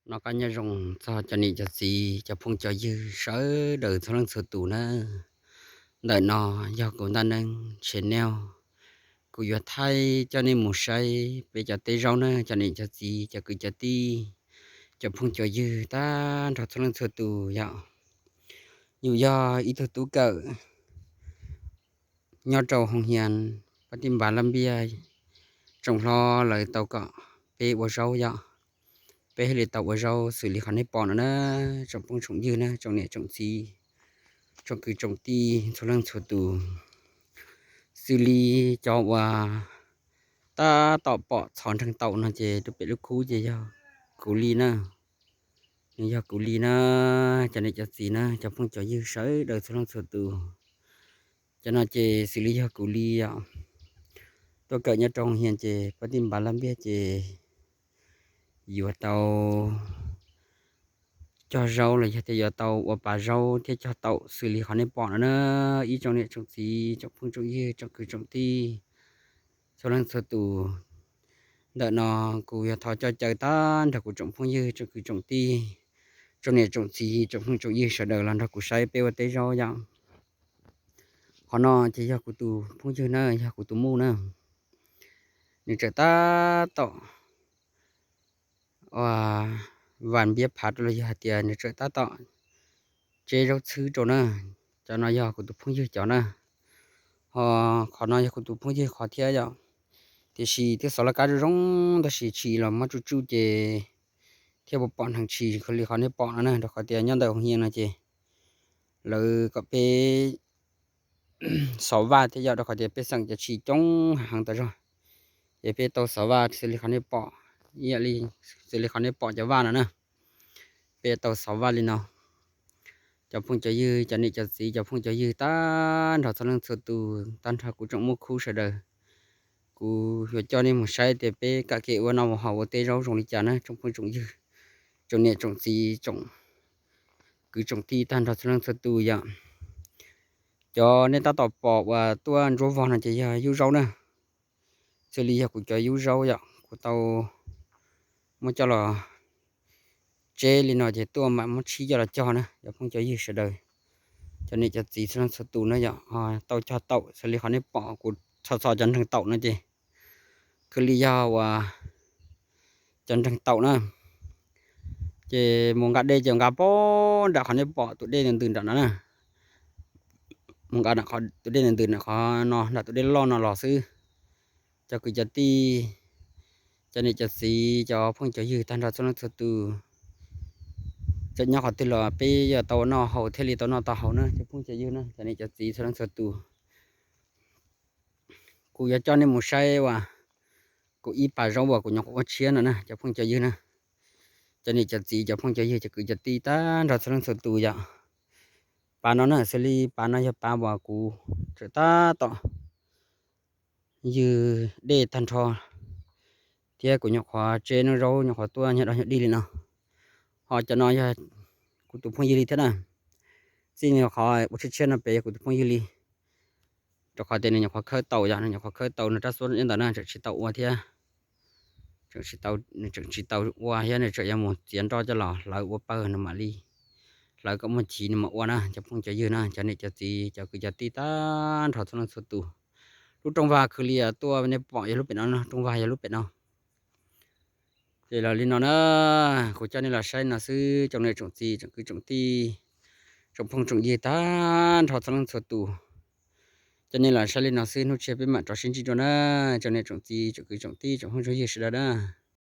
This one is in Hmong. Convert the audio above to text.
Noj qab nyob zoo txog cov niam cov txiv cov phooj cov ywg sawv daws txhua leej txhua tus na. Ntawm no yog kuv Ntaj Neeb channel. Kuv yuav thaij coj nej mus saib peb cov teb zaub na cov niam cov txiv cov kwv cov tij, cov phooj cov ywg tag nrho txhua leej txhua tus yom. Yus yog ib tug tub kawm nyob rau hoo hias Pab Tij Npav Laj Npiaj, tsoom hlob lawv tau kom peb ua zaub yom. Peb thiaj li tau ua zaub xws li qhov nej pom no na, tsoom phooj tsoom ywg na, tsoom niam tsoom txiv, tsoom kwv tsoom tij txhua leej txhua tus. Xws li cov uas tab tom pom txhos nreeg taum no ces rau pem lub khub ces yog kuv li na. Nws yog kuv li na, cov niam cov txiv na, cov phooj cov ywg sawv daws txhua leej txhua tus. Cov no ces xws li yog kuv li os. Tuaj kawm nyob rau hoo hias ces Pab Tij Npav Laj Npiaj ces yuav tau cog zaub los yog tias yuav tau ua pas zaub thiab cog taum xws li qhov nej pom no na, ib tsoom niam tsoom txiv tsoom phooj tsoom ywg tsoom kwv tsoom tij txhua leej txhua tus. Ntawm no kuv yuav thov coj caw tag nrho kuv tsoom phooj ywg tsoom kwv tsoom tij, tsoom niam tsoom txiv tsoom phooj tsoom ywg sawv daws los nrog kuv saib peb ua teb zaub yom. Qhov no ces yog kuv tus phooj ywg na, yog kuv tus muj na. Nws tseem tab tom ua vas npiab phav rau los yog hais tias nws tseem tab tom tseb zaub txhwb rau na. Cov no yog kuv tus phooj ywg cov na. Ho qhov no yog kuv tus phooj ywg qhov thiab yom. Tiam sis twb xov laj kab zoo zoo tab sis tshis los mob tsuj tsuj ces thiaj pom pom neeg tshis li qhov nej pom no na, rau qhov tias nyob ntawm hoo hias no ces lawv kom peb xov vaj thiab yom, rau qhov tias peb xeem cov tshis coob heev tas zog. Ces peb tau xov vaj xws li qhov nej pom, ib yam li xws li qhov nej pom cov vaj no na. Peb tau xov vaj li no. Cov phooj cov ywg, cov niam cov txiv, cov phooj cov ywg tag nrho txhua leej txhua tus, tag nrho kuv tsoom muaj khub sawv daws, kuv yuav coj nej mus saib tias peb kam kev ua noj ua haus ua teb zaub zoo li cas na tsoom phooj tsoom ywg, tsoom niam tsoom txiv, tsoom kwv tsoom tij tag nrho txhua leej txhua tus yom. Cov nej tab tom pom uas tuaj ntsuab vog no ces yog yub zaub na. Xws li yog kuv cov yub zaub yom, kuv tau muab coj los tseb li no ces tuaj mam muab tshib coj los cog na, cov phooj cov ywg sawv daws, cov niam cov txiv txhua leej txhua tus na yom. Tau cog taum xws li qhov nej pom kuv txhos txhos cov nreeg taum no ces kwv li yog uas cov nreeg taum na. Ces mus nqa dej ces nqa pem nram qhov nej pom tus dej ntws ntws nram no na. Mus nqa tus dej ntws ntws nram qhov no, nram tus dej loj no los xwb. Cov kwv cov tij, cov niam cov txiv, cov phooj cov ywg tag nrho txhua leej txhua tus, txawm nyob qhov twg los peb yuav tau noj haus thiaj li tau noj tau haus na cov phooj cov ywg na, cov niam cov txiv txhua leej txhua tus. Kuv yuav coj nej mus saib uas kuv ib pas zaub uas kuv nyuam qhuav ua tshiab no na cov phooj cov ywg na, cov niam cov txiv, cov phooj cov ywg, cov kwv cov tij tag nrho txhua leej txhua tus yom. Pas no na xws li pas no yog pas uas kuv tseem tab tom ywg dej tag nrho thiab kuv nyuam qhuav tseb noob zaub nyuam qhuav tuaj nyuag dog nyuag dig li no. Ho cov no yog kuv tus phooj ywg li thiab na. Txij li qhov ua tshiab tshiab no pem yog kuv tus phooj ywg li, rau qhov tias nws nyuam qhuav khawb tau yom, nws nyuam qhuov khawb tau nws rab xuab ntawd na, tseem tsis tau ua thiab. Tseem tsis tau, nws tseem tsis tau ua thiab, nws tseem yuav mus txiav nroj coj los hlawv ua pawg nws mam li, hlawv kom muaj chiv nws mam ua na cov phooj cov ywg na, cov niam cov txiv, cov kwv cov tij tag nrho txhua leej txhua tus. Lub rooj vag khwv li tuaj nej pom yog lub pem no, rooj vag yog lub pem no. Ces los li no na, kuv coj nej los saib no xwb tsoom niam tsoom txiv, tsoom kwv tsoom tij, tsoom phooj tsoom ywg tag nrho txhua leej txhua tus. Coj nej los saib li no xwb, hnub tshiab peb mam rov sib ntsib dua na tsoom niam tsoom txiv, tsoom kwv tsoom tij, tsoom phooj tsoom ywg sawv daws na.